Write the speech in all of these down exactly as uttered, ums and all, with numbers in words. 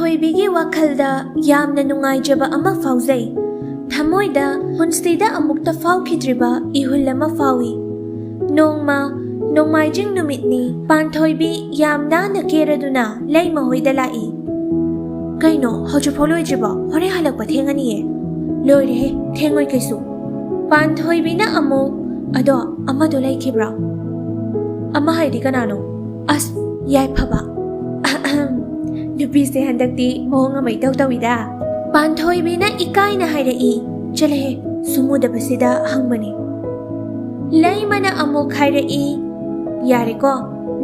ꯊꯣꯏꯕꯤꯒꯤ ꯋꯥꯈꯜꯗ ꯌꯥꯝꯅ ꯅꯨꯡꯉꯥꯏꯖꯕ ꯑꯃ ꯐꯥꯎꯖꯩ꯫ ꯊꯃꯣꯏꯗ ꯄꯨꯟꯁꯤꯗ ꯑꯃꯨꯛꯇ ꯐꯥꯎꯈꯤꯗ꯭ꯔꯤꯕ ꯏꯍꯨꯜ ꯑꯃ ꯐꯥꯎꯏ꯫ ꯅꯣꯡꯃ ꯅꯣꯡꯃꯥꯏꯖꯤꯡ ꯅꯨꯃꯤꯠꯅꯤ꯫ ꯄꯥꯟꯊꯣꯏꯕꯤ ꯌꯥꯝ ꯅꯥꯟꯅ ꯀꯦꯔꯗꯨꯅ ꯂꯩꯃ ꯍꯣꯏꯗ ꯂꯥꯛꯏ꯫ "ꯀꯩꯅꯣ, ꯍꯧꯖꯤꯛꯐꯥꯎ ꯂꯣꯏꯗ꯭ꯔꯤꯕꯣ? ꯍꯣꯔꯦꯟ ꯍꯜꯂꯛꯄ ꯊꯦꯡꯉꯅꯤꯌꯦ꯫" "ꯂꯣꯏꯔꯦꯍꯦ, ꯊꯦꯡꯉꯣꯏ ꯀꯩꯁꯨ꯫" ꯄꯥꯟꯊꯣꯏꯕꯤꯅ ꯑꯃꯨꯛ, "ꯑꯗꯣ ꯑꯃꯗꯣ ꯂꯩꯈꯤꯕ꯭ꯔꯣ?" "ꯑꯃ ꯍꯥꯏꯗꯤ ꯀꯅꯥꯅꯣ?" "ꯑꯁ, ꯌꯥꯏꯐꯕ꯫" "ꯑꯍꯝ, ꯅꯨꯄꯤꯁꯦ ꯍꯟꯗꯛꯇꯤ ꯃꯑꯣꯡ ꯑꯃ ꯏꯇꯧ ꯇꯧꯏꯗ꯫" ꯄꯥꯟꯊꯣꯏꯕꯤꯅ ꯏꯀꯥꯏꯅ ꯍꯥꯏꯔꯛꯏ꯫ "ꯆꯠꯂꯍꯦ, ꯁꯨꯝ ꯎꯗꯕꯁꯤꯗ ꯍꯪꯕꯅꯤ꯫" ꯂꯩꯃꯅ ꯑꯃꯨꯛ ꯍꯥꯏꯔꯛꯏ, "ꯌꯥꯔꯦꯀꯣ,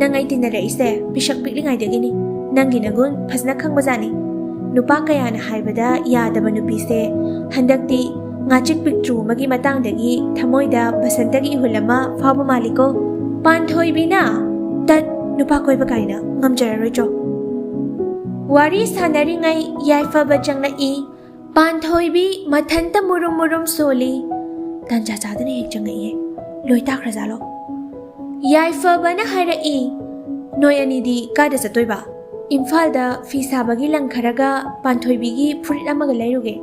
ꯅꯪ ꯑꯩ ꯇꯤꯟꯅꯔꯛꯏꯁꯦ ꯄꯤꯁꯛ ꯄꯤꯛꯂꯤꯉꯩꯗꯒꯤꯅꯤ꯫ ꯅꯪꯒꯤ ꯅꯒꯨꯟ ꯐꯖꯅ ꯈꯪꯕꯖꯥꯠꯅꯤ꯫ ꯅꯨꯄꯥ ꯀꯌꯥꯅ ꯍꯥꯏꯕꯗ ꯌꯥꯗꯕ ꯅꯨꯄꯤꯁꯦ ꯍꯟꯗꯛꯇꯤ ꯉꯥꯆꯤꯛ ꯄꯤꯛꯇ꯭ꯔꯨ ꯑꯃꯒꯤ ꯃꯇꯥꯡꯗꯒꯤ ꯊꯃꯣꯏꯗ ꯕꯁꯟꯇꯒꯤ ꯏꯍꯨꯜ ꯑꯃ ꯐꯥꯎꯕ ꯃꯥꯜꯂꯤꯀꯣ꯫" ꯄꯥꯟꯊꯣꯏꯕꯤꯅ, "ꯇꯠ, ꯅꯨꯄꯥ ꯀꯣꯏꯕ ꯀꯥꯏꯅ, ꯉꯝꯖꯔꯔꯣꯏ ꯆꯣ꯫" ꯋꯥꯔꯤ ꯁꯥꯟꯅꯔꯤꯉꯩ ꯌꯥꯏꯐꯕ ꯆꯪꯂꯛꯏ꯫ ꯄꯥꯟꯊꯣꯏꯕꯤ ꯃꯊꯟꯇ ꯃꯨꯔꯨꯝ ꯃꯨꯔꯨꯝ ꯁꯣꯜꯂꯤ꯫ ꯇꯥꯟꯖꯥ ꯆꯥꯗꯅ ꯍꯦꯛ ꯆꯪꯉꯛꯏꯍꯦ꯫ ꯂꯣꯏ ꯇꯥꯈ꯭ꯔꯖꯥꯠꯂꯣ? ꯌꯥꯏꯐꯕꯅ ꯍꯥꯏꯔꯛꯏ, "ꯅꯣꯏ ꯑꯅꯤꯗꯤ ꯀꯥꯏꯗ ꯆꯠꯇꯣꯏꯕ?" "ꯏꯝꯐꯥꯜꯗ ꯐꯤ ꯁꯥꯕꯒꯤ ꯂꯪ ꯈꯔꯒ ꯄꯥꯟꯊꯣꯏꯕꯤꯒꯤ ꯐꯨꯔꯤꯠ ꯑꯃꯒ ꯂꯩꯔꯨꯒꯦ꯫"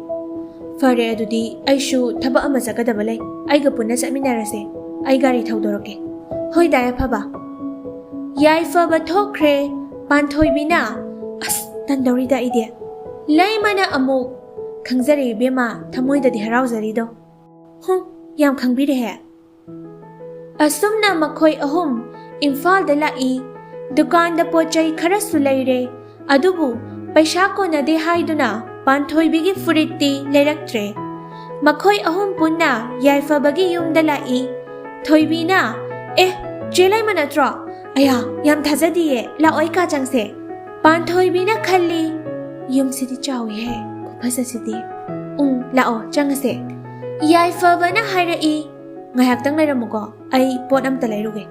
"ꯐꯔꯦ, ꯑꯗꯨꯗꯤ ꯑꯩꯁꯨ ꯊꯕꯛ ꯑꯃ ꯆꯠꯀꯗꯕ ꯂꯩ, ꯑꯩꯒ ꯄꯨꯟꯅ ꯆꯠꯃꯤꯟꯅꯔꯁꯦ꯫ ꯑꯩ ꯒꯥꯔꯤ ꯊꯧꯗꯣꯔꯛꯀꯦ꯫" "ꯍꯣꯏ ꯗꯥ ꯌꯥꯏꯐꯕ꯫" ꯌꯥꯏꯐꯕ ꯊꯣꯛꯈ꯭ꯔꯦ꯫ ꯄꯥꯟꯊꯣꯏꯕꯤꯅ, "ꯑꯁ, ꯇꯟꯗꯧꯔꯤꯗ ꯑꯩꯗꯤ꯫" ꯂꯩꯃꯅ ꯑꯃꯨꯛ, "ꯈꯪꯖꯔꯦ ꯏꯕꯦꯝꯃ, ꯊꯃꯣꯏꯗꯗꯤ ꯍꯔꯥꯎꯖꯔꯤꯗꯣ꯫" "ꯍꯨꯝ, ꯌꯥꯝ ꯈꯪꯕꯤꯔꯦꯍꯦ꯫" ꯑꯁꯨꯝꯅ ꯃꯈꯣꯏ ꯑꯍꯨꯝ ꯏꯝꯐꯥꯜꯗ ꯂꯥꯛꯏ꯫ ꯗꯨꯀꯥꯟꯗ ꯄꯣꯠ ꯆꯩ ꯈꯔꯁꯨ ꯂꯩꯔꯦ꯫ ꯑꯗꯨꯕꯨ ꯄꯩꯁꯥ ꯀꯣꯟꯅꯗꯦ ꯍꯥꯏꯗꯨꯅ ꯄꯥꯟꯊꯣꯏꯕꯤꯒꯤ ꯐꯨꯔꯤꯠꯇꯤ ꯂꯩꯔꯛꯇ꯭ꯔꯦ꯫ ꯃꯈꯣꯏ ꯑꯍꯨꯝ ꯄꯨꯟꯅ ꯌꯥꯏꯐꯕꯒꯤ ꯌꯨꯝꯗ ꯂꯥꯛꯏ꯫ ꯊꯣꯏꯕꯤꯅ, "ꯑꯦ, ꯆꯦ ꯂꯩꯃ ꯅꯠꯇ꯭ꯔꯣ? ꯑꯌꯥ, ꯌꯥꯝ ꯊꯥꯖꯗꯤꯌꯦ, ꯂꯥꯛꯑꯣ, ꯑꯩ ꯀꯥ ꯆꯪꯁꯦ꯫" ꯄꯥꯟꯊꯣꯏꯕꯤꯅ ꯈꯜꯂꯤ, "ꯌꯨꯝꯁꯤꯗꯤ ꯆꯥꯎꯏꯍꯦ, ꯈꯨꯐꯖꯁꯤꯗꯤ꯫ ꯎꯝ, ꯂꯥꯛꯑꯣ, ꯆꯪꯉꯁꯦ꯫" ꯌꯥꯏꯐꯕꯅ ꯍꯥꯏꯔꯛꯏ, "ꯉꯥꯏꯍꯥꯛꯇꯪ ꯂꯩꯔꯝꯃꯨꯀꯣ, ꯑꯩ ꯄꯣꯠ ꯑꯝꯇ ꯂꯩꯔꯨꯒꯦ꯫"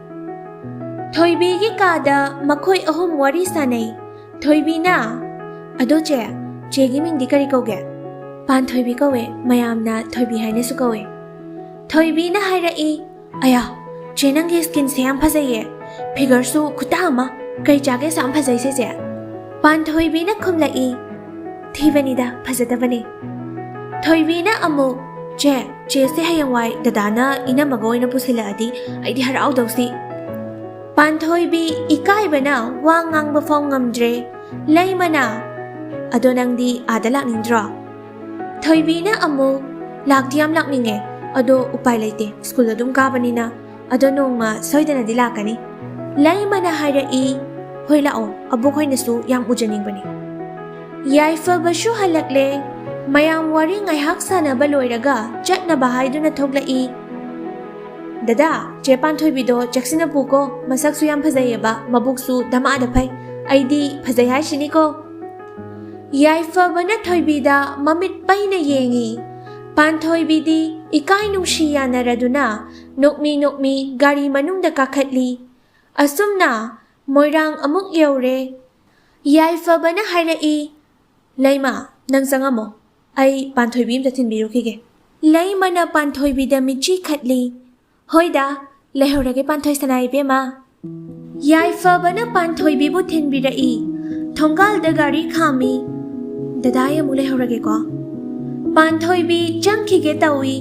ꯊꯣꯏꯕꯤꯒꯤ ꯀꯥꯗ ꯃꯈꯣꯏ ꯑꯍꯨꯝ ꯋꯥꯔꯤ ꯁꯥꯟꯅꯩ꯫ ꯊꯣꯏꯕꯤꯅ, "ꯑꯗꯣ ꯆꯦ, ꯆꯦꯒꯤ ꯃꯤꯡꯗꯤ ꯀꯔꯤ ꯀꯧꯒꯦ?" "ꯄꯥꯟꯊꯣꯏꯕꯤ ꯀꯧꯋꯦ, ꯃꯌꯥꯝꯅ ꯊꯣꯏꯕꯤ ꯍꯥꯏꯅꯁꯨ ꯀꯧꯋꯦ꯫" ꯊꯣꯏꯕꯤꯅ ꯍꯥꯏꯔꯛꯏ, "ꯑꯌꯥ, ꯆꯦ, ꯅꯪꯒꯤ ꯁ꯭ꯀꯤꯟꯁꯦ ꯌꯥꯝ ꯐꯖꯩꯌꯦ, ꯐꯤꯒꯔꯁꯨ ꯈꯨꯇꯥ ꯑꯃ, ꯀꯔꯤ ꯆꯥꯒꯦ ꯑꯁꯨꯛ ꯌꯥꯝ ꯐꯖꯩꯁꯦ ꯆꯦ?" ꯄꯥꯟꯊꯣꯏꯕꯤꯅ ꯈꯨꯝꯂꯛꯏ, "ꯊꯤꯕꯅꯤꯗ, ꯐꯖꯗꯕꯅꯦ꯫" ꯊꯣꯏꯕꯤꯅ ꯑꯃꯨꯛ, "ꯆꯦ, ꯆꯦꯁꯦ ꯍꯌꯦꯡꯋꯥꯏ ꯗꯗꯥꯅ ꯏꯅꯝꯃꯒ ꯑꯣꯏꯅ ꯄꯨꯁꯤꯜꯂꯛꯑꯗꯤ ꯑꯩꯗꯤ ꯍꯔꯥꯎꯗꯧꯁꯤ꯫" ꯄꯥꯟꯊꯣꯏꯕꯤ ꯏꯀꯥꯏꯕꯅ ꯋꯥ ꯉꯥꯡꯕ ꯐꯥꯎ ꯉꯝꯗ꯭ꯔꯦ꯫ ꯂꯩꯃꯅ, "ꯑꯗꯣ ꯅꯪꯗꯤ ꯑꯥꯗ ꯂꯥꯛꯅꯤꯡꯗ꯭ꯔꯣ?" ꯊꯣꯏꯕꯤꯅ ꯑꯃꯨꯛ, "ꯂꯥꯛꯇꯤ ꯌꯥꯝ ꯂꯥꯛꯅꯤꯡꯉꯦ, ꯑꯗꯣ ꯎꯄꯥꯏ ꯂꯩꯇꯦ, ꯁ꯭ꯀꯨꯜ ꯑꯗꯨꯝ ꯀꯥꯕꯅꯤꯅ꯫ ꯑꯗꯣ ꯅꯣꯡꯃ ꯁꯣꯏꯗꯅꯗꯤ ꯂꯥꯛꯀꯅꯤ꯫" ꯂꯩꯃꯅ ꯍꯥꯏꯔꯛꯏ, "ꯍꯣꯏ ꯂꯥꯛꯑꯣ, ꯑꯕꯣꯛ ꯍꯣꯏꯅꯁꯨ ꯌꯥꯝ ꯎꯖꯅꯤꯡꯕꯅꯤ꯫" ꯌꯥꯏꯐꯕꯁꯨ ꯍꯜꯂꯛꯂꯦ꯫ ꯃꯌꯥꯝ ꯋꯥꯔꯤ ꯉꯥꯏꯍꯥꯛ ꯁꯥꯟꯅꯕ ꯂꯣꯏꯔꯒ ꯆꯠꯅꯕ ꯍꯥꯏꯗꯨꯅ ꯊꯣꯛꯂꯛꯏ꯫ "ꯗꯗꯥ, ꯆꯦ ꯄꯥꯟꯊꯣꯏꯕꯤꯗꯣ ꯆꯦꯛꯁꯤꯟꯅ ꯄꯨꯀꯣ, ꯃꯁꯛꯁꯨ ꯌꯥꯝ ꯐꯖꯩꯌꯦꯕ, ꯃꯕꯨꯛꯁꯨ ꯙꯃꯥꯗ ꯐꯩ, ꯑꯩꯗꯤ ꯐꯖꯩ ꯍꯥꯏꯁꯤꯅꯤꯀꯣ꯫" ꯌꯥꯏꯐꯕꯅ ꯊꯣꯏꯕꯤꯗ ꯃꯃꯤꯠ ꯄꯩꯅ ꯌꯦꯡꯉꯤ꯫ ꯄꯥꯟꯊꯣꯏꯕꯤꯗꯤ ꯏꯀꯥꯏ ꯅꯨꯡꯁꯤ ꯌꯥꯅꯔꯗꯨꯅ ꯅꯣꯛꯃꯤ ꯅꯣꯛꯃꯤ ꯒꯥꯔꯤ ꯃꯅꯨꯡꯗ ꯀꯥꯈꯠꯂꯤ꯫ ꯑꯁꯨꯝꯅ ꯃꯣꯏꯔꯥꯡ ꯑꯃꯨꯛ ꯌꯧꯔꯦ꯫ ꯌꯥꯏꯐꯕꯅ ꯍꯥꯏꯔꯛꯏ, "ꯂꯩꯃ, ꯅꯪ ꯆꯪꯉꯝꯃꯣ, ꯑꯩ ꯄꯥꯟꯊꯣꯏꯕꯤ ꯑꯝꯇ ꯊꯤꯟꯕꯤꯔꯨꯈꯤꯒꯦ꯫" ꯂꯩꯃꯅ ꯄꯥꯟꯊꯣꯏꯕꯤꯗ ꯃꯤꯠꯆꯤ ꯈꯠꯂꯤ꯫ "ꯍꯣꯏꯗ, ꯂꯩꯍꯧꯔꯒꯦ ꯄꯥꯟꯊꯣꯏ ꯁꯅꯥ ꯏꯕꯦꯝꯃ꯫" ꯌꯥꯏꯐꯕꯅ ꯄꯥꯟꯊꯣꯏꯕꯤꯕꯨ ꯊꯤꯟꯕꯤꯔꯛꯏ꯫ ꯊꯣꯡꯒꯥꯜꯗ ꯒꯥꯔꯤ ꯈꯥꯝꯃꯤ꯫ "ꯗꯗꯥ, ꯑꯩ ꯑꯃꯨꯛ ꯂꯩꯍꯧꯔꯒꯦꯀꯣ꯫" ꯄꯥꯟꯊꯣꯏꯕꯤ ꯆꯪꯈꯤꯒꯦ ꯇꯧꯏ꯫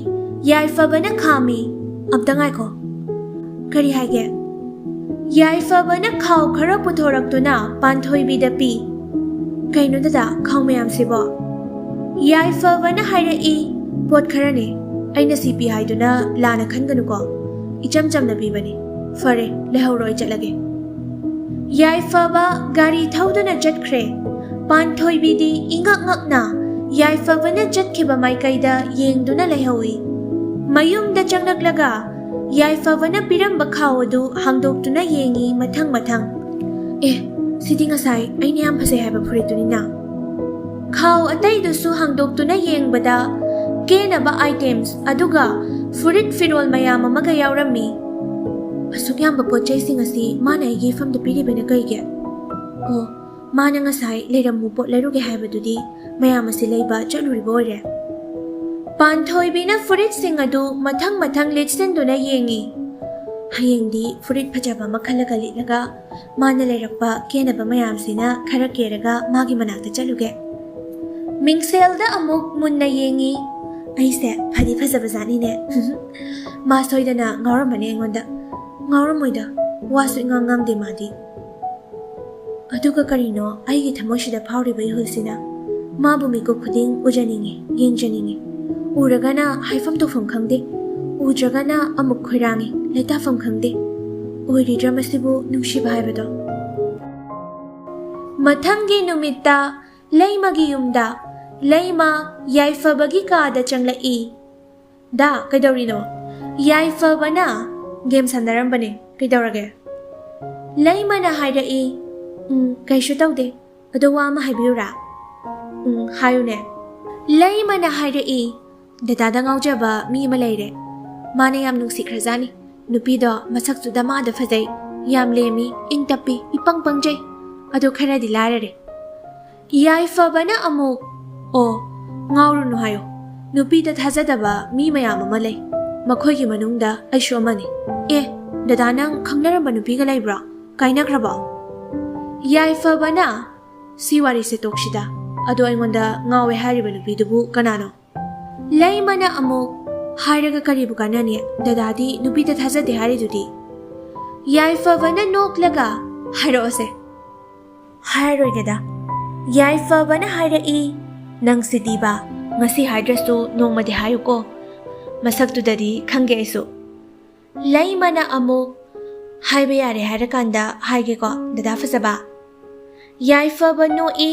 ꯌꯥꯏꯐꯕꯅ ꯈꯥꯝꯃꯤ꯫ "ꯑꯝꯇ ꯉꯥꯏꯈꯣ꯫" "ꯀꯔꯤ ꯍꯥꯏꯒꯦ?" ꯌꯥꯏꯐꯕꯅ ꯈꯥꯎ ꯈꯔ ꯄꯨꯊꯣꯔꯛꯇꯨꯅ ꯄꯥꯟꯊꯣꯏꯕꯤꯗ ꯄꯤ꯫ "ꯀꯩꯅꯣ ꯗꯗꯥ, ꯈꯥꯎ ꯃꯌꯥꯝꯁꯤꯕꯣ?" ꯌꯥꯏꯐꯕꯅ ꯍꯥꯏꯔꯛꯏ, "ꯄꯣꯠ ꯈꯔꯅꯦ, ꯑꯩꯅ ꯁꯤ ꯄꯤ ꯍꯥꯏꯗꯨꯅ ꯂꯥꯟꯅ ꯈꯟꯒꯅꯨꯀꯣ, ꯏꯆꯝ ꯆꯝꯅ ꯄꯤꯕꯅꯤ꯫ ꯐꯔꯦ, ꯂꯩꯍꯧꯔꯣ, ꯑꯩ ꯆꯠꯂꯒꯦ꯫" ꯌꯥꯏꯐꯕ ꯒꯥꯔꯤ ꯊꯧꯗꯨꯅ ꯆꯠꯈ꯭ꯔꯦ꯫ ꯄꯥꯟꯊꯣꯏꯕꯤꯗꯤ ꯏꯉꯛ ꯉꯛꯅ ꯌꯥꯏꯐꯕꯅ ꯆꯠꯈꯤꯕ ꯃꯥꯏꯀꯩꯗ ꯌꯦꯡꯗꯨꯅ ꯂꯩꯍꯧꯏ꯫ ꯃꯌꯨꯝꯗ ꯆꯪꯂꯛꯂꯒ ꯌꯥꯏꯐꯕꯅ ꯄꯤꯔꯝꯕ ꯈꯥꯎ ꯑꯗꯨ ꯍꯥꯡꯗꯣꯛꯇꯨꯅ ꯌꯦꯡꯏ ꯃꯊꯪ ꯃꯊꯪ꯫ "ꯑꯦ, ꯁꯤꯗꯤ ꯉꯁꯥꯏ ꯑꯩꯅ ꯌꯥꯝ ꯐꯖꯩ ꯍꯥꯏꯕ ꯐꯨꯔꯤꯠꯇꯨꯅꯤꯅ꯫" ꯈꯥꯎ ꯑꯇꯩꯗꯨꯁꯨ ꯍꯥꯡꯗꯣꯛꯇꯨꯅ ꯌꯦꯡꯕꯗ ꯀꯦꯅꯕ items ꯑꯗꯨꯒ ꯐꯨꯔꯤꯠ ꯐꯤꯔꯣꯜ ꯃꯌꯥꯝ ꯑꯃꯒ ꯌꯥꯎꯔꯝꯃꯤ꯫ "ꯑꯁꯨꯛ ꯌꯥꯝꯕ ꯄꯣꯠ ꯆꯩꯁꯤꯡ ꯑꯁꯤ ꯃꯥꯅ ꯑꯩꯒꯤ ꯏꯐꯝꯗ ꯄꯤꯔꯤꯕꯅ ꯀꯩꯒꯤ? ꯑꯣ, ꯃꯥꯅ ꯉꯁꯥꯏ ꯂꯩꯔꯝꯃꯨ ꯄꯣꯠ ꯂꯩꯔꯨꯒꯦ ꯍꯥꯏꯕꯗꯨꯗꯤ ꯃꯌꯥꯝ ꯑꯁꯤ ꯂꯩꯕ ꯆꯠꯂꯨꯔꯤꯕ ꯑꯣꯏꯔꯦ꯫" ꯄꯥꯟꯊꯣꯏꯕꯤꯅ ꯐꯨꯔꯤꯠꯁꯤꯡ ꯑꯗꯨ ꯃꯊꯪ ꯃꯊꯪ ꯂꯤꯠꯁꯤꯟꯗꯨꯅ ꯌꯦꯡꯏ꯫ ꯍꯌꯦꯡꯗꯤ ꯐꯨꯔꯤꯠ ꯐꯖꯕ ꯑꯃ ꯈꯜꯂꯒ ꯂꯤꯠꯂꯒ ꯃꯥꯅ ꯂꯩꯔꯛꯄ ꯀꯦꯅꯕ ꯃꯌꯥꯝꯁꯤꯅ ꯈꯔ ꯀꯦꯔꯒ ꯃꯥꯒꯤ ꯃꯅꯥꯛꯇ ꯆꯠꯂꯨꯒꯦ꯫ ꯃꯤꯡꯁꯦꯜꯗ ꯑꯃꯨꯛ ꯃꯨꯟꯅ ꯌꯦꯡꯉꯤ꯫ ꯑꯩꯁꯦ ꯐꯗꯤ ꯐꯖꯕꯖꯥꯠꯅꯤꯅꯦ꯫ ꯃꯥ ꯁꯣꯏꯗꯅ ꯉꯥꯎꯔꯝꯃꯅꯤ ꯑꯩꯉꯣꯟꯗ꯫ ꯉꯥꯎꯔꯝꯃꯣꯏꯗ, ꯋꯥꯁꯨ ꯏꯉꯥꯡ ꯉꯥꯡꯗꯦ ꯃꯥꯗꯤ꯫ ꯑꯗꯨꯒ ꯀꯔꯤꯅꯣ ꯑꯩꯒꯤ ꯊꯃꯣꯏꯁꯤꯗ ꯐꯥꯎꯔꯤꯕ ꯏꯍꯨꯜꯁꯤꯅ? ꯃꯥꯕꯨ ꯃꯤꯀꯨꯞ ꯈꯨꯗꯤꯡ ꯎꯖꯅꯤꯡꯉꯤ, ꯌꯦꯡꯖꯅꯤꯡꯉꯤ꯫ ꯎꯔꯒꯅ ꯍꯥꯏꯐꯝ ꯇꯧꯐꯝ ꯈꯪꯗꯦ, ꯎꯗ꯭ꯔꯒꯅ ꯑꯃꯨꯛ ꯈꯣꯏꯔꯥꯡꯉꯤ, ꯂꯩꯇꯥꯐꯝ ꯈꯪꯗꯦ꯫ ꯑꯣꯏꯔꯤꯗ꯭ꯔꯥ ꯃꯁꯤꯕꯨ ꯅꯨꯡꯁꯤꯕ ꯍꯥꯏꯕꯗꯣ? ꯃꯊꯪꯒꯤ ꯅꯨꯃꯤꯠꯇ ꯂꯩꯃꯒꯤ ꯌꯨꯝꯗ ꯂꯩꯃ ꯌꯥꯏꯐꯕꯒꯤ ꯀꯥꯗ ꯆꯪꯂꯛꯏ꯫ "ꯗꯥ, ꯀꯩꯗꯧꯔꯤꯅꯣ?" ꯌꯥꯏꯐꯕꯅ ꯒꯦꯝ ꯁꯥꯟꯅꯔꯝꯕꯅꯦ꯫ "ꯀꯩꯗꯧꯔꯒꯦ?" ꯂꯩꯃꯅ ꯍꯥꯏꯔꯛꯏ꯫ "ꯎꯝ, ꯀꯩꯁꯨ ꯇꯧꯗꯦ꯫ ꯑꯗꯣ ꯋꯥ ꯑꯃ ꯍꯥꯏꯕꯤꯌꯨꯔꯥ?" "ꯎꯝ, ꯍꯥꯏꯌꯨꯅꯦ꯫" ꯂꯩꯃꯅ ꯍꯥꯏꯔꯛꯏ꯫ "ꯗꯗꯥꯗ ꯉꯥꯎꯖꯕ ꯃꯤ ꯑꯃ ꯂꯩꯔꯦ꯫ ꯃꯥꯅ ꯌꯥꯝ ꯅꯨꯡꯁꯤꯈ꯭ꯔꯖꯥꯠꯅꯤ꯫ ꯅꯨꯄꯤꯗꯣ ꯃꯁꯛꯁꯨ ꯗꯃꯥꯗ ꯐꯖꯩ, ꯌꯥꯝ ꯂꯦꯝꯃꯤ, ꯏꯪ ꯇꯞꯄꯤ, ꯏꯄꯪ ꯄꯪꯖꯩ꯫ ꯑꯗꯣ ꯈꯔꯗꯤ ꯂꯥꯏꯔꯔꯦ꯫" ꯌꯥꯏꯐꯕꯅ ꯑꯃꯨꯛ, "ꯑꯣ, ꯉꯥꯎꯔꯨꯅꯨ ꯍꯥꯏꯌꯣ꯫ ꯅꯨꯄꯤꯗ ꯊꯥꯖꯗꯕ ꯃꯤ ꯃꯌꯥꯝ ꯑꯃ ꯂꯩ꯫ ꯃꯈꯣꯏꯒꯤ ꯃꯅꯨꯡꯗ ꯑꯩꯁꯨ ꯑꯃꯅꯤ꯫ ꯑꯦ, ꯗꯗꯥ ꯅꯪ ꯈꯪꯅꯔꯝꯕ ꯅꯨꯄꯤꯒ ꯂꯩꯕ꯭ꯔꯣ? ꯀꯥꯏꯅꯈ꯭ꯔꯕꯣ?" ꯌꯥꯏꯐꯕꯅ, "ꯁꯤ ꯋꯥꯔꯤꯁꯦ ꯇꯣꯛꯁꯤꯗ꯫ ꯑꯗꯣ ꯑꯩꯉꯣꯟꯗ ꯉꯥꯎꯋꯦ ꯍꯥꯏꯔꯤꯕ ꯅꯨꯄꯤꯗꯨꯕꯨ ꯀꯅꯥꯅꯣ?" ꯂꯩꯃꯅ ꯑꯃꯨꯛ, "ꯍꯥꯏꯔꯒ ꯀꯔꯤꯕꯨ ꯀꯥꯟꯅꯅꯤ? ꯗꯗꯥꯗꯤ ꯅꯨꯄꯤꯗ ꯊꯥꯖꯗꯦ ꯍꯥꯏꯔꯤꯗꯨꯗꯤ꯫" ꯌꯥꯏꯐꯕꯅ ꯅꯣꯛꯂꯒ, "ꯍꯥꯏꯔꯛꯑꯣꯁꯦ꯫" "ꯍꯥꯏꯔꯣꯏꯒꯦꯗ꯫" ꯌꯥꯏꯐꯕꯅ ꯍꯥꯏꯔꯛꯏ꯫ "ꯅꯪꯁꯤꯗꯤꯕ, ꯉꯁꯤ ꯍꯥꯏꯗ꯭ꯔꯁꯨ ꯅꯣꯡꯃꯗꯤ ꯍꯥꯏꯌꯨꯀꯣ꯫ ꯃꯁꯛꯇꯨꯗꯗꯤ ꯈꯪꯒꯦ ꯑꯩꯁꯨ꯫" ꯂꯩꯃꯅ ꯑꯃꯨꯛ, "ꯍꯥꯏꯕ ꯌꯥꯔꯦ ꯍꯥꯏꯔꯀꯥꯟꯗ ꯍꯥꯏꯒꯦꯀꯣ, ꯗꯗꯥ ꯐꯖꯕ꯫" ꯌꯥꯏꯐꯕ ꯅꯣꯛꯏ꯫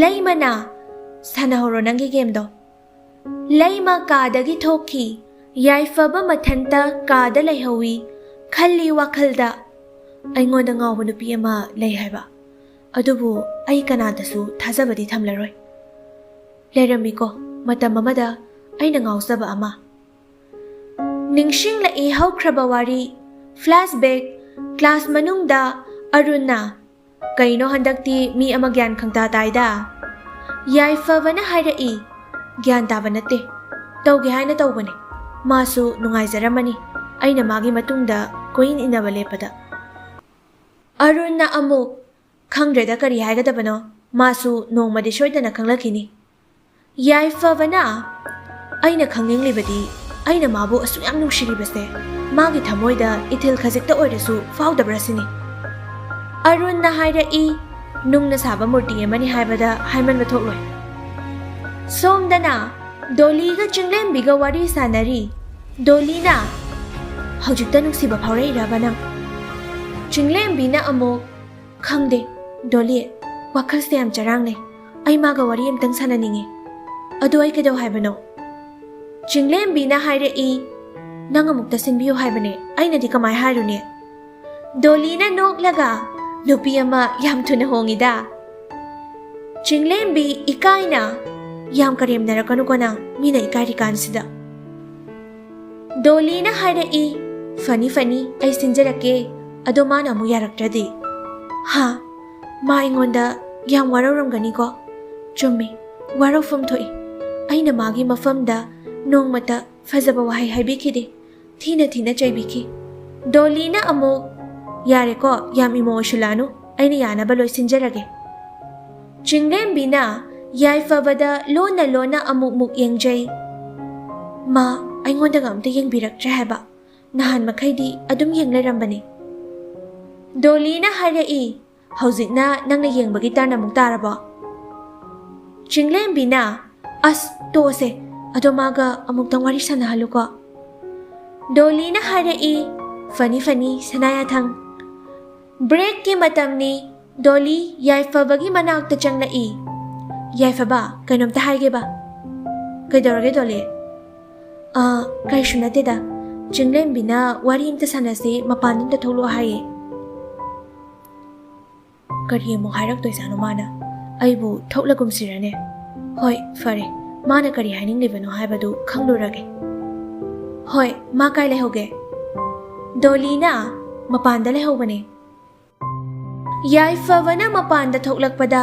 ꯂꯩꯃꯅ, "ꯁꯥꯟꯅꯍꯧꯔꯣ ꯅꯪꯒꯤ ꯒꯦꯝꯗꯣ꯫" ꯂꯩꯃ ꯀꯥꯗꯒꯤ ꯊꯣꯛꯈꯤ꯫ ꯌꯥꯏꯐꯕ ꯃꯊꯟꯇ ꯀꯥꯗ ꯂꯩꯍꯧꯏ꯫ ꯈꯜꯂꯤ ꯋꯥꯈꯜꯗ, "ꯑꯩꯉꯣꯟꯗ ꯉꯥꯎꯕ ꯅꯨꯄꯤ ꯑꯃ ꯂꯩ ꯍꯥꯏꯕ꯫ ꯑꯗꯨꯕꯨ ꯑꯩ ꯀꯅꯥꯗꯁꯨ ꯊꯥꯖꯕꯗꯤ ꯊꯝꯂꯔꯣꯏ꯫" ꯂꯩꯔꯝꯃꯤꯀꯣ ꯃꯇꯝ ꯑꯃꯗ ꯑꯩꯅ ꯉꯥꯎꯖꯕ ꯑꯃ꯫ ꯅꯤꯡꯁꯤꯡꯂꯛꯏ ꯍꯧꯈ꯭ꯔꯕ ꯋꯥꯔꯤ꯫ Flashback꯫ Class ꯃꯅꯨꯡꯗ ꯑꯔꯨꯟꯅ, "ꯀꯩꯅꯣ ꯍꯟꯗꯛꯇꯤ ꯃꯤ ꯑꯃ ꯒ꯭ꯌꯥꯟ ꯈꯪꯇꯥ ꯇꯥꯏꯗ?" ꯌꯥꯏꯐꯕꯅ ꯍꯥꯏꯔꯛꯏ꯫ "ꯒ꯭ꯌꯥꯟ ꯇꯥꯕ ꯅꯠꯇꯦ꯫ ꯇꯧꯒꯦ ꯍꯥꯏꯅ ꯇꯧꯕꯅꯦ꯫ ꯃꯥꯁꯨ ꯅꯨꯡꯉꯥꯏꯖꯔꯝꯃꯅꯤ꯫ ꯑꯩꯅ ꯃꯥꯒꯤ ꯃꯇꯨꯡꯗ ꯀꯣꯏꯏꯟ ꯏꯟꯅꯕ ꯂꯦꯞꯄꯗ꯫ ꯑꯔꯨꯟꯅ ꯑꯃꯨꯛ, "ꯈꯪꯗ꯭ꯔꯦꯗ ꯀꯔꯤ ꯍꯥꯏꯒꯗꯕꯅꯣ, ꯃꯥꯁꯨ ꯅꯣꯡꯃꯗꯤ ꯁꯣꯏꯗꯅ ꯈꯪꯂꯛꯈꯤꯅꯤ꯫ ꯌꯥꯏꯐꯕꯅ, ꯑꯩꯅ ꯈꯪꯅꯤꯡꯂꯤꯕꯗꯤ, ꯑꯩꯅ ꯃꯥꯕꯨ ꯑꯁꯨꯛ ꯌꯥꯝ ꯅꯨꯡꯁꯤꯔꯤꯕꯁꯦ ꯃꯥꯒꯤ ꯊꯃꯣꯏꯗ ꯏꯊꯤꯜ ꯈꯖꯤꯛꯇ ꯑꯣꯏꯔꯁꯨ ꯐꯥꯎꯗꯕ꯭ꯔꯥ ꯁꯤꯅꯤ꯫" ꯑꯔꯨꯟꯅ ꯍꯥꯏꯔꯛꯏ, "ꯅꯨꯡꯅ ꯁꯥꯕ ꯃꯨꯔꯇꯤ ꯑꯃꯅꯤ ꯍꯥꯏꯕꯗ ꯍꯥꯏꯃꯟꯕ ꯊꯣꯛꯂꯣꯏ꯫" ꯁꯣꯝꯗꯅ ꯗꯣꯂꯤꯒ ꯆꯤꯡꯂꯦꯝꯕꯤꯒ ꯋꯥꯔꯤ ꯁꯥꯟꯅꯔꯤ꯫ ꯗꯣꯂꯤꯅ, "ꯍꯧꯖꯤꯛꯇ ꯅꯨꯡꯁꯤꯕ ꯐꯥꯎꯔꯛꯏꯔꯕ ꯅꯪ?" ꯆꯤꯡꯂꯦꯝꯕꯤꯅ ꯑꯃꯨꯛ, "ꯈꯪꯗꯦ ꯗꯣꯂꯤ, ꯋꯥꯈꯜꯁꯦ ꯌꯥꯝ ꯆꯔꯥꯡꯅꯩ꯫ ꯑꯩ ꯃꯥꯒ ꯋꯥꯔꯤ ꯑꯝꯇꯪ ꯁꯥꯟꯅꯅꯤꯡꯉꯤ꯫" "ꯑꯗꯨ ꯑꯩ ꯀꯩꯗꯧ ꯍꯥꯏꯕꯅꯣ?" ꯆꯤꯡꯂꯦꯝꯕꯤꯅ ꯍꯥꯏꯔꯛꯏ, "ꯅꯪ ꯑꯃꯨꯛꯇ ꯁꯤꯟꯕꯤꯌꯨ ꯍꯥꯏꯕꯅꯦ, ꯑꯩꯅꯗꯤ ꯀꯃꯥꯏ ꯍꯥꯏꯔꯨꯅꯤ?" ꯗꯣꯂꯤꯅ ꯅꯣꯛꯂꯒ, "ꯅꯨꯄꯤ ꯑꯃ ꯌꯥꯝ ꯊꯨꯅ ꯍꯣꯡꯉꯤꯗ꯫" ꯆꯤꯡꯂꯦꯝꯕꯤ ꯏꯀꯥꯏꯅ, "ꯌꯥꯝ ꯀꯔꯦꯝꯅꯔꯛꯀꯅꯨꯀꯣ ꯅꯪ, ꯃꯤꯅ ꯏꯀꯥꯏꯔꯤꯀꯥꯟꯁꯤꯗ꯫" ꯗꯣꯂꯤꯅ ꯍꯥꯏꯔꯛꯏ, "ꯐꯅꯤ ꯐꯅꯤ, ꯑꯩ ꯁꯤꯟꯖꯔꯛꯀꯦ꯫ ꯑꯗꯣ ꯃꯥꯅ ꯑꯃꯨꯛ ꯌꯥꯔꯛꯇ꯭ꯔꯗꯤ?" "ꯍꯥ? ꯃꯥ ꯑꯩꯉꯣꯟꯗ ꯌꯥꯝ ꯋꯥꯔꯧꯔꯝꯒꯅꯤꯀꯣ?" "ꯆꯨꯝꯃꯤ, ꯋꯥꯔꯧꯐꯝ ꯊꯣꯛꯏ꯫ ꯑꯩꯅ ꯃꯥꯒꯤ ꯃꯐꯝꯗ ꯅꯣꯡꯃꯇ ꯐꯖꯕ ꯋꯥꯍꯩ ꯍꯥꯏꯕꯤꯈꯤꯗꯦ꯫ ꯊꯤꯅ ꯊꯤꯅ ꯆꯩꯕꯤꯈꯤ꯫" ꯗꯣꯂꯤꯅ ꯑꯃꯨꯛ, "ꯌꯥꯔꯦꯀꯣ, ꯌꯥꯝ ꯏꯃꯣ ꯑꯣꯏꯁꯤꯜꯂꯛꯑꯅꯨ, ꯑꯩꯅ ꯌꯥꯅꯕ ꯂꯣꯏ ꯁꯤꯟꯖꯔꯒꯦ꯫" ꯆꯤꯡꯂꯦꯝꯕꯤꯅ ꯌꯥꯏꯐꯕꯗ ꯂꯣꯟꯅ ꯂꯣꯟꯅ ꯑꯃꯨꯛ ꯃꯨꯛ ꯌꯦꯡꯖꯩ꯫ "ꯃꯥ ꯑꯩꯉꯣꯟꯗꯒ ꯑꯝꯇ ꯌꯦꯡꯕꯤꯔꯛꯇ꯭ꯔꯦ ꯍꯥꯏꯕ, ꯅꯍꯥꯟ ꯃꯈꯩꯗꯤ ꯑꯗꯨꯝ ꯌꯦꯡ ꯂꯩꯔꯝꯕꯅꯤ꯫" ꯗꯣꯂꯤꯅ ꯍꯥꯏꯔꯛꯏ, "ꯍꯧꯖꯤꯛꯅ ꯅꯪꯅ ꯌꯦꯡꯕꯒꯤ ꯇꯔꯟ ꯑꯃꯨꯛ ꯇꯥꯔꯕꯣ?" ꯆꯤꯡꯂꯦꯝꯕꯤꯅ, "ꯑꯁ, ꯇꯣꯛꯑꯁꯦ, ꯑꯗꯣ ꯃꯥꯒ ꯑꯃꯨꯛꯇꯪ ꯋꯥꯔꯤ ꯁꯥꯟꯅꯍꯜꯂꯨꯀꯣ꯫" ꯗꯣꯂꯤꯅ ꯍꯥꯏꯔꯛꯏ, "ꯐꯅꯤ ꯐꯅꯤ, ꯁꯅꯥꯌꯥꯊꯪ꯫" ꯕ꯭ꯔꯦꯛꯀꯤ ꯃꯇꯝꯅꯤ꯫ ꯗꯣꯂꯤ ꯌꯥꯏꯐꯕꯒꯤ ꯃꯅꯥꯛꯇ ꯆꯪꯂꯛꯏ꯫ "ꯌꯥꯏꯐꯕ, ꯀꯩꯅꯣꯝꯇ ꯍꯥꯏꯒꯦꯕ꯫" "ꯀꯩꯗꯧꯔꯒꯦ ꯗꯣꯂꯤ?" "ꯑ, ꯀꯔꯤꯁꯨ ꯅꯠꯇꯦꯗ꯫ ꯆꯤꯡꯂꯦꯝꯕꯤꯅ ꯋꯥꯔꯤ ꯑꯝꯇ ꯁꯥꯟꯅꯁꯤ, ꯃꯄꯥꯟꯗ ꯑꯝꯇ ꯊꯣꯛꯂꯛꯑꯣ ꯍꯥꯏꯌꯦ꯫" ꯀꯔꯤ ꯑꯃꯨꯛ ꯍꯥꯏꯔꯛꯇꯣꯏꯖꯥꯠꯅꯣ ꯃꯥꯅ? ꯑꯩꯕꯨ ꯊꯣꯛꯂꯒꯨꯝꯁꯤꯔꯅꯦ? ꯍꯣꯏ, ꯐꯔꯦ꯫ ꯃꯥꯅ ꯀꯔꯤ ꯍꯥꯏꯅꯤꯡꯂꯤꯕꯅꯣ ꯍꯥꯏꯕꯗꯨ ꯈꯪꯂꯨꯔꯒꯦ꯫ ꯍꯣꯏ, ꯃꯥ ꯀꯥꯏ ꯂꯩꯍꯧꯒꯦ? ꯗꯣꯂꯤꯅ ꯃꯄꯥꯟꯗ ꯂꯩꯍꯧꯕꯅꯦ꯫ ꯌꯥꯏꯐꯕꯅ ꯃꯄꯥꯟꯗ ꯊꯣꯛꯂꯛꯄꯗ,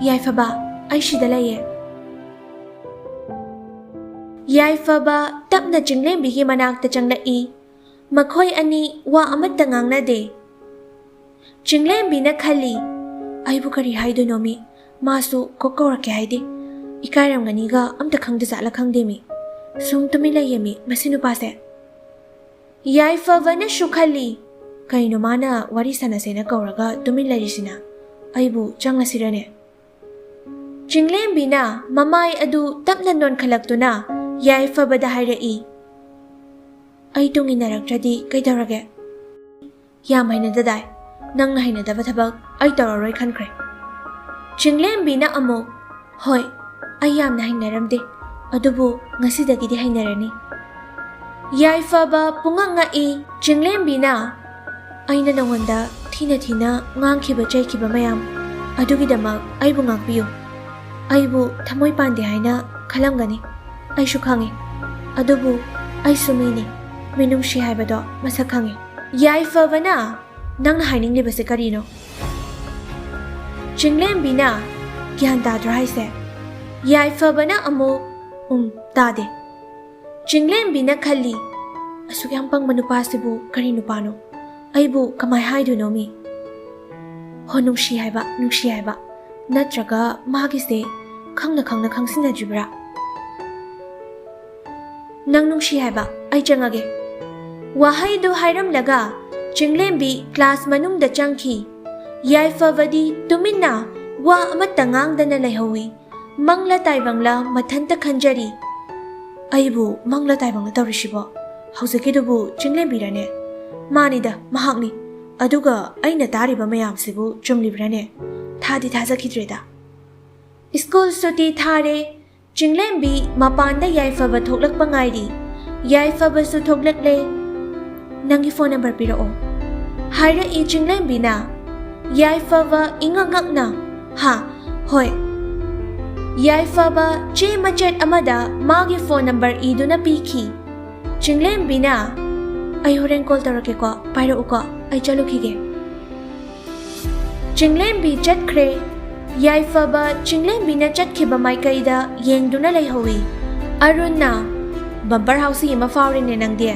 "ꯌꯥꯏꯐꯕ, ꯑꯩ ꯁꯤꯗ ꯂꯩꯌꯦ꯫" ꯌꯥꯏꯐꯕ ꯇꯞꯅ ꯆꯤꯡꯂꯦꯝꯕꯤꯒꯤ ꯃꯅꯥꯛꯇ ꯆꯪꯂꯛꯏ꯫ ꯃꯈꯣꯏ ꯑꯅꯤ ꯋꯥ ꯑꯃꯠꯇ ꯉꯥꯡꯅꯗꯦ꯫ ꯆꯤꯡꯂꯦꯝꯕꯤꯅ ꯈꯜꯂꯤ, "ꯑꯩꯕꯨ ꯀꯔꯤ ꯍꯥꯏꯗꯣꯏꯅꯣ ꯃꯤ? ꯃꯥꯁꯨ ꯀꯣꯛ ꯀꯧꯔꯛꯀꯦ ꯍꯥꯏꯗꯦ꯫ ꯏꯀꯥꯏꯔꯝꯒꯅꯤꯒ ꯑꯝꯇ ꯈꯪꯗꯖꯥꯠꯂ ꯈꯪꯗꯦ ꯃꯤ꯫ ꯁꯨꯝ ꯇꯨꯃꯤꯟ ꯂꯩꯌꯦ ꯃꯤ, ꯃꯁꯤ ꯅꯨꯄꯥꯁꯦ꯫" ꯌꯥꯏꯐꯕꯅꯁꯨ ꯈꯜꯂꯤ, "ꯀꯩꯅꯣ ꯃꯥꯅ ꯋꯥꯔꯤ ꯁꯥꯟꯅꯁꯦꯅ ꯀꯧꯔꯒ ꯇꯨꯃꯤꯟ ꯂꯩꯔꯤꯁꯤꯅ? ꯑꯩꯕꯨ ꯆꯪꯉꯁꯤꯔꯅꯦ?" ꯆꯤꯡꯂꯦꯝꯕꯤꯅ ꯃꯃꯥꯏ ꯑꯗꯨ ꯇꯞꯅ ꯅꯣꯟꯈꯠꯂꯛꯇꯨꯅ ꯌꯥꯏꯐꯕꯗ ꯍꯥꯏꯔꯛꯏ, "ꯑꯩ ꯇꯨꯡ ꯏꯟꯅꯔꯛꯇ꯭ꯔꯗꯤ ꯀꯩꯗꯧꯔꯒꯦ? ꯌꯥꯝ ꯍꯩꯅꯗꯗꯥꯏ? ꯅꯪꯅ ꯍꯩꯅꯗꯕ ꯊꯕꯛ ꯑꯩ ꯇꯧꯔꯔꯣꯏ ꯈꯟꯈ꯭ꯔꯦ꯫" ꯆꯤꯡꯂꯦꯝꯕꯤꯅ ꯑꯃꯨꯛ, "ꯍꯣꯏ, ꯑꯩ ꯌꯥꯝꯅ ꯍꯩꯅꯔꯝꯗꯦ, ꯑꯗꯨꯕꯨ ꯉꯁꯤꯗꯒꯤꯗꯤ ꯍꯩꯅꯔꯅꯤ꯫" ꯌꯥꯏꯐꯕ ꯄꯨꯡꯉꯛ ꯉꯛꯏ꯫ ꯆꯤꯡꯂꯦꯝꯕꯤꯅ, "ꯑꯩꯅ ꯅꯉꯣꯟꯗ ꯊꯤꯅ ꯊꯤꯅ ꯉꯥꯡꯈꯤꯕ ꯆꯩꯈꯤꯕ ꯃꯌꯥꯝ ꯑꯗꯨꯒꯤꯗꯃꯛ ꯑꯩꯕꯨ ꯉꯥꯛꯄꯤꯌꯨ꯫ ꯑꯩꯕꯨ ꯊꯃꯣꯏ ꯄꯥꯟꯗꯦ ꯍꯥꯏꯅ ꯈꯜꯂꯝꯒꯅꯤ, ꯑꯩꯁꯨ ꯈꯪꯉꯤ꯫ ꯑꯗꯨꯕꯨ ꯑꯩꯁꯨ ꯃꯤꯅꯤ, ꯃꯤꯅꯨꯡꯁꯤ ꯍꯥꯏꯕꯗꯣ ꯃꯁꯛ ꯈꯪꯉꯤ꯫" ꯌꯥꯏꯐꯕꯅ, "ꯅꯪꯅ ꯍꯥꯏꯅꯤꯡꯂꯤꯕꯁꯦ ꯀꯔꯤꯅꯣ?" ꯆꯤꯡꯂꯦꯝꯕꯤꯅ, "ꯒ꯭ꯌꯥꯟ ꯇꯥꯗ꯭ꯔꯣ ꯍꯥꯏꯁꯦ?" ꯌꯥꯏꯐꯕꯅ ꯑꯃꯨꯛ, "ꯎꯝ, ꯇꯥꯗꯦ꯫" ꯆꯤꯡꯂꯦꯝꯕꯤꯅ ꯈꯜꯂꯤ, "ꯑꯁꯨꯛ ꯌꯥꯝ ꯄꯪꯕ ꯅꯨꯄꯥꯁꯤꯕꯨ ꯀꯔꯤ ꯅꯨꯄꯥꯅꯣ? ꯑꯩꯕꯨ ꯀꯃꯥꯏ ꯍꯥꯏꯗꯣꯏꯅꯣ ꯃꯤ? ꯍꯣ, ꯅꯨꯡꯁꯤ ꯍꯥꯏꯕ, ꯅꯨꯡꯁꯤ ꯍꯥꯏꯕ꯫ ꯅꯠꯇ꯭ꯔꯒ ꯃꯥꯒꯤꯁꯦ ꯈꯪꯅ ꯈꯪꯅ ꯈꯪꯁꯤꯟꯅꯗ꯭ꯔꯤꯕ꯭ꯔꯥ? ꯅꯪ ꯅꯨꯡꯁꯤ ꯍꯥꯏꯕ, ꯑꯩ ꯆꯪꯉꯒꯦ꯫" ꯋꯥꯍꯩꯗꯨ ꯍꯥꯏꯔꯝꯂꯒ ꯆꯤꯡꯂꯦꯝꯕꯤ ꯀ꯭ꯂꯥꯁ ꯃꯅꯨꯡꯗ ꯆꯪꯈꯤ꯫ ꯌꯥꯏꯐꯕꯗꯤ ꯇꯨꯃꯤꯟꯅ ꯋꯥ ꯑꯃꯠꯇ ꯉꯥꯡꯗꯅ ꯂꯩꯍꯧꯏ꯫ ꯃꯪꯂ ꯇꯥꯏꯕꯪꯂ ꯃꯊꯟꯇ ꯈꯟꯖꯔꯤ꯫ "ꯑꯩꯕꯨ ꯃꯪꯂ ꯇꯥꯏꯕꯪꯂ ꯇꯧꯔꯤꯁꯤꯕꯣ? ꯍꯧꯖꯤꯛꯀꯤꯗꯨꯕꯨ ꯆꯤꯡꯂꯦꯝꯕꯤꯔꯅꯦ? ꯃꯥꯅꯤꯗ, ꯃꯍꯥꯛꯅꯤ꯫ ꯑꯗꯨꯒ ꯑꯩꯅ ꯇꯥꯔꯤꯕ ꯃꯌꯥꯝꯁꯤꯕꯨ ꯆꯨꯝꯂꯤꯕ꯭ꯔꯅꯦ? ꯊꯥꯗꯤ ꯊꯥꯖꯈꯤꯗ꯭ꯔꯦꯗ꯫" ꯁ꯭ꯀꯨꯜ ꯁꯨꯇꯤ ꯊꯥꯔꯦ꯫ ꯆꯤꯡꯂꯦꯝꯕꯤ ꯃꯄꯥꯟꯗ ꯌꯥꯏꯐꯕ ꯊꯣꯛꯂꯛꯄ ꯉꯥꯏꯔꯤ꯫ ꯌꯥꯏꯐꯕꯁꯨ ꯊꯣꯛꯂꯛꯂꯦ꯫ "ꯅꯪꯒꯤ ꯐꯣꯟ ꯅꯝꯕꯔ ꯄꯤꯔꯛꯑꯣ," ꯍꯥꯏꯔꯛꯏ ꯆꯤꯡꯂꯦꯝꯕꯤꯅ꯫ ꯌꯥꯏꯐꯕ ꯏꯉꯛ ꯉꯛꯅ, "ꯍꯥ, ꯍꯣꯏ꯫" ꯌꯥꯏꯐꯕ ꯆꯦ ꯃꯆꯦꯠ ꯑꯃꯗ ꯃꯥꯒꯤ ꯐꯣꯟ ꯅꯝꯕꯔ ꯏꯗꯨꯅ ꯄꯤꯈꯤ꯫ ꯆꯤꯡꯂꯦꯝꯕꯤꯅ, "ꯑꯩ ꯍꯣꯔꯦꯟ ꯀꯣꯜ ꯇꯧꯔꯛꯀꯦꯀꯣ, ꯄꯥꯏꯔꯛꯎꯀꯣ, ꯑꯩ ꯆꯠꯂꯨꯈꯤꯒꯦ꯫" ꯆꯤꯡꯂꯦꯝꯕꯤ ꯆꯠꯈ꯭ꯔꯦ꯫ ꯌꯥꯏꯐꯕ ꯆꯤꯡꯂꯦꯝꯕꯤꯅ ꯆꯠꯈꯤꯕ ꯃꯥꯏꯀꯩꯗ ꯌꯦꯡꯗꯨꯅ ꯂꯩꯍꯧꯏ꯫ ꯑꯔꯨꯟꯅ, "ꯕꯝꯄꯔ ꯍꯥꯎꯁꯤ ꯑꯃ ꯐꯥꯎꯔꯦꯅꯦ ꯅꯪꯗꯤ꯫"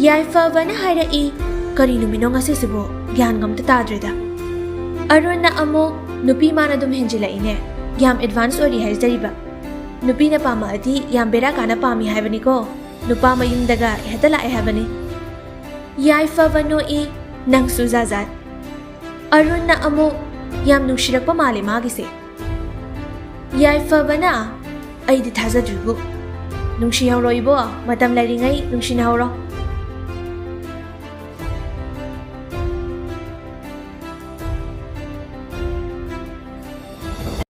ꯌꯥꯏꯐꯕꯅ ꯍꯥꯏꯔꯛꯏ, "ꯀꯔꯤ ꯅꯨꯃꯤꯠꯅꯣ ꯉꯁꯤꯁꯤꯕꯨ? ꯒ꯭ꯌꯥꯟꯒ ꯑꯝꯇ ꯇꯥꯗ꯭ꯔꯦꯗ"꯫ ꯑꯔꯨꯟꯅ ꯑꯃꯨꯛ, "ꯅꯨꯄꯤ ꯃꯥꯅ ꯑꯗꯨꯝ ꯍꯦꯟꯖꯤꯜꯂꯛꯏꯅꯦ, ꯌꯥꯝ ꯑꯦꯗꯚꯥꯟꯁ ꯑꯣꯏꯔꯤ ꯍꯥꯏꯖꯔꯤꯕ꯫ ꯅꯨꯄꯤꯅ ꯄꯥꯝꯃꯛꯑꯗꯤ ꯌꯥꯝ ꯕꯦꯔꯥ ꯀꯥꯅ ꯄꯥꯝꯃꯤ ꯍꯥꯏꯕꯅꯤꯀꯣ, ꯅꯨꯄꯥ ꯃꯌꯨꯝꯗꯒ ꯍꯦꯛꯇ ꯂꯥꯛꯑꯦ ꯍꯥꯏꯕꯅꯤ"꯫ ꯌꯥꯏꯐꯕ ꯅꯣꯛꯏ, "ꯅꯪꯁꯨ ꯖꯥꯠ ꯖꯥꯠ"꯫ ꯑꯔꯨꯟꯅ ꯑꯃꯨꯛ, "ꯌꯥꯝ ꯅꯨꯡꯁꯤꯔꯛꯄ ꯃꯥꯜꯂꯦ ꯃꯥꯒꯤꯁꯦ"꯫ ꯌꯥꯏꯐꯕꯅ, "ꯑꯩꯗꯤ ꯊꯥꯖꯗ꯭ꯔꯤꯕꯨ"꯫ "ꯅꯨꯡꯁꯤꯍꯧꯔꯣ ꯏꯕꯣ, ꯃꯇꯝ ꯂꯩꯔꯤꯉꯩ ꯅꯨꯡꯁꯤꯅꯍꯧꯔꯣ꯫